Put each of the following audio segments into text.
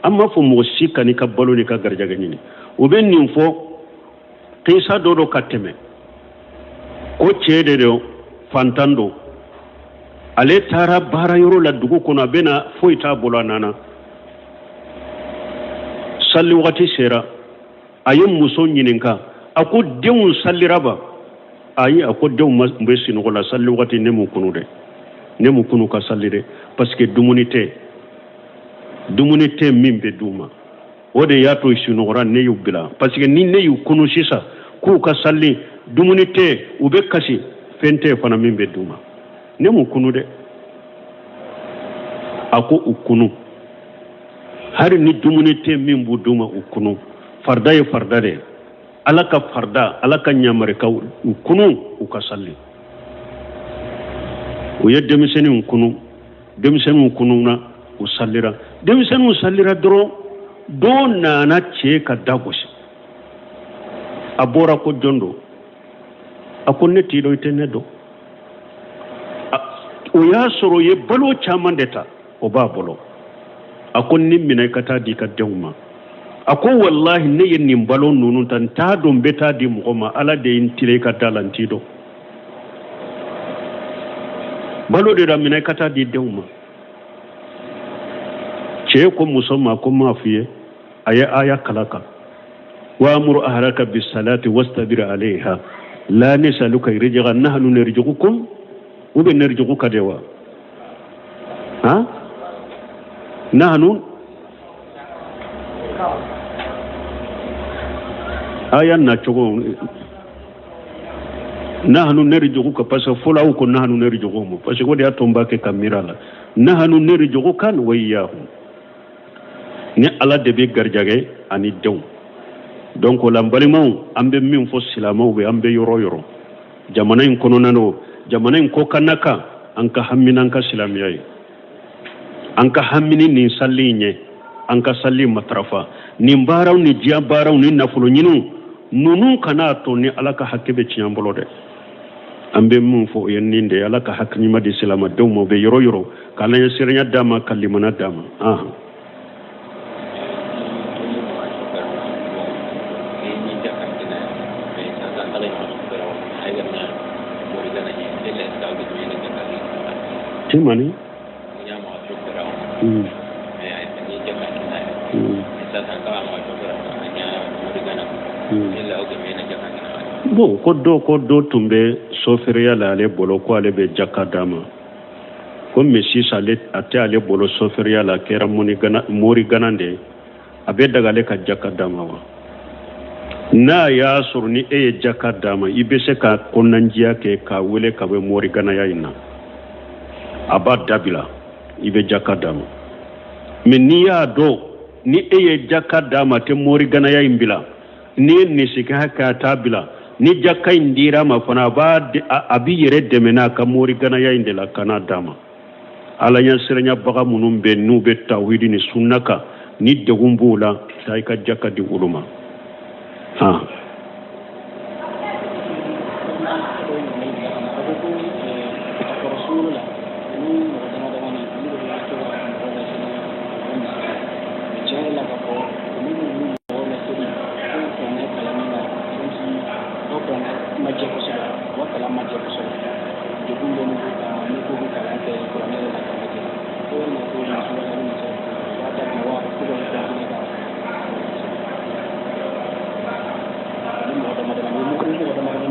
An m'a fɔ mɔgɔ si kan'i ka balo n'i ka garijɛgɛ ɲini. U bɛ nin fɔ kisa dɔ don ka tɛmɛ ko cɛ de don, fantan don, ale taara baara yɔrɔ la dugu kɔnɔ, a bɛ na, foyi t'a bolo. A nana, sali wagati sera, a ye muso ɲininka, a ko denw salira ba? Ayi, a ko denw bɛ sinɔgɔ la, sali wagati ne m'u kunu dɛ, ne m'u kunu ka sali dɛ, parce que dumuni tɛ, dumuni tɛ min bɛ d'u ma, o de y'a to sunɔgɔra, ne y'u bila, parce que ni ne y'u kunu sisan k'u ka sali, dumuni tɛ, u bɛ kasi, fɛn tɛ fana min bɛ d'u ma, ne m'u kunu dɛ. A ko u kunu, hali ni dumuni tɛ min b'u d'u ma, u kunu, farida ye farida de ye, Ala ka farida, Ala ka ɲamarikaw, u kunu u ka sali. U ye denmisɛnninw kunu, denmisɛnninw kununa, u salira. Denmisɛnninw salira dɔrɔn, dɔ nana cɛ ka da gosi. A bɔra ko jɔn don? A ko ne t'i dɔn, i tɛ ne dɔn. O y'a sɔrɔ o ye balo caman de ta, o b'a bolo. A ko nin minɛ, i ka taa di i ka denw ma. A ko walahi, ne ye nin balo ninnu ta, n t'a dɔn n bɛ taa di mɔgɔ ma, Ala de ye n tile i ka da la, n t'i dɔn. Balo de la, minɛ i ka taa di denw ma. Cɛ ko muso ma ko n m'a f'i ye? A ye aya kalan kan: wa'mur ahlaka bisalati wastabir alayha la nasaluka rizqan nahnu narzuqukum. U bɛ narzuquka de wa? Han, nahnu, aya nacogo nahnu narzuquka, parce que fɔlɔ aw ko nahnu narzuquhum, parce que o de y'a to n b'a kɛ ka miiri a la. Nahnu narzuquka wa iyyahum, ni Ala de bɛ garijɛgɛ ani denw. Donc o la, n balimaw, an bɛ min fɔ silamɛw bɛ, an bɛ yɔrɔ o yɔrɔ, jamana in kɔnɔna na o, jamana in kɔkanna kan, an ka hami n'an ka silamɛya ye, an ka hami ni nin sali in ye, an ka sali matarafa. Nin baaraw ni diɲɛ baaraw ni nafolo ɲiniw ninnu kana to ni Ala ka hakɛ bɛ tiɲɛ an bolo dɛ. An bɛ min fɔ, o ye nin de ye. Ala ka hakili ɲuman di silamɛdenw ma u bɛ yɔrɔ yɔrɔ, k'Ala ɲɛ siranya d'a ma, ka limana d'a ma. Ahan. Timani. Bon, ko dɔ tun bɛ sofɛriya la ale bolo, ko ale bɛ jaka d'a ma, ko mais sisan ale a tɛ ale bolo sofɛriya la, a kɛra morigana de ye. A bɛ daga ale ka jaka d'a ma wa? N'a y'a sɔrɔ ni e ye jaka d'a ma, i bɛ se ka kɔnɔnandiya kɛ k'a wele ka bɔ moriganaya in na, a b'a dabila, i bɛ jaka d'a ma. Mais n'i y'a dɔn ni e ye jaka d'a ma, a tɛ moriganaya in bila, n'i ye nisikiya kɛ, a t'a bila, ni jaka in dira a ma fana, a b'a a b'i yɛrɛ dɛmɛ n'a ka moriganaya in de la, kana d'a ma. Ala ɲɛsiranyabaga minnu bɛ, n'u bɛ tawhidi ni sunna kan, ni degun b'u la, taa i ka jaka di olu ma. Han.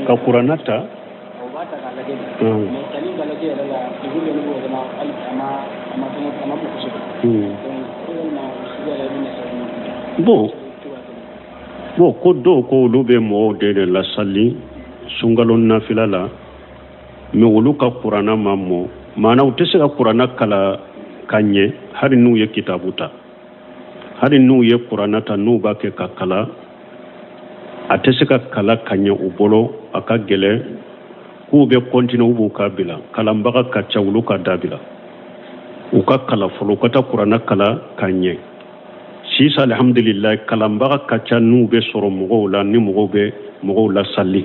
Ka kuranna ta. U b'a ta k'a lajɛ de, mais tali ka lajɛ yɛrɛ la, degun bɛ ne bolo vraiment, hali a ma fɛngɛ, a ma bon kosɛbɛ. Donc ko walima suguya la, i bɛ na se ka Bon, ko dɔw ko olu bɛ mɔgɔw de lasali sunkalo nafila la, mais olu ka kuranna ma mɔ, maana u tɛ se ka kuranna kala ka ɲɛ, hali n'u ye kitabu ta, hali n'u ye kuranna ta, n'u b'a kɛ ka kala, a tɛ se ka kala ka ɲɛ u bolo, a ka gɛlɛn. K'u bɛ continuer, u b'u ka bila, kalanbaga ka ca, olu ka dabila, u ka kala fɔlɔ, u ka taa kuranna kala ka ɲɛ. Sisan, alhamdulilayi, kalanbaga ka ca, n'u bɛ sɔrɔ mɔgɔw la, ni mɔgɔw bɛ mɔgɔw lasali.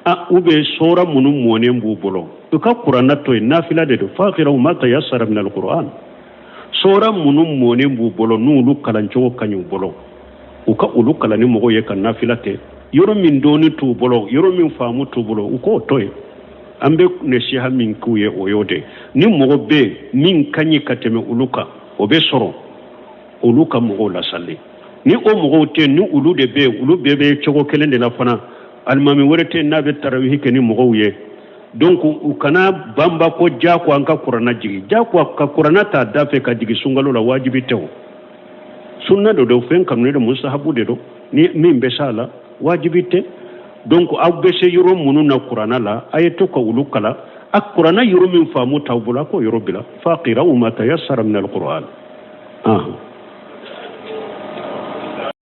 A u bɛ sɔra minnu mɔnen b'u bolo, u ka kuranna to yen, nafila de don. Faqra'u ma tayassara min alquran. Sora minnu mɔnen b'u bolo, n'olu kalancogo ka ɲi u bolo, u ka olu kalan ni mɔgɔw ye ka nafila kɛ. Yɔrɔ min dɔnni t'u bolo, yɔrɔ min faamu t'u bolo, u k'o to yen. An bɛ nasiha min k'u ye, o y'o de. Ni mɔgɔ bɛ yen min ka ɲi ka tɛmɛ olu kan, o bɛ sɔrɔ, olu ka mɔgɔw lasali. Ni o mɔgɔw tɛ, ni olu de bɛ yen, olu bɛɛ bɛ cogo kelen de la fana. Alimami wɛrɛ tɛ n'a bɛ tarawihi kɛ ni mɔgɔw ye. Donc u kana banba ko jago an ka kuranna jigin. Jago ka kuranna ta da fɛ ka jigin sunkalo la, wajibi tɛ. O sunna de don, fɛn kanunen de, mustahabu de don. Ni min bɛ s'a la, wajibi tɛ. Donc aw bɛ se yɔrɔ minnu na kuranna la, a ye to ka olu kalan. A kuranna yɔrɔ min faamu t'aw bolo, a k'o yɔrɔ bila. Faqira'u ma tayassara min alquran. Ah.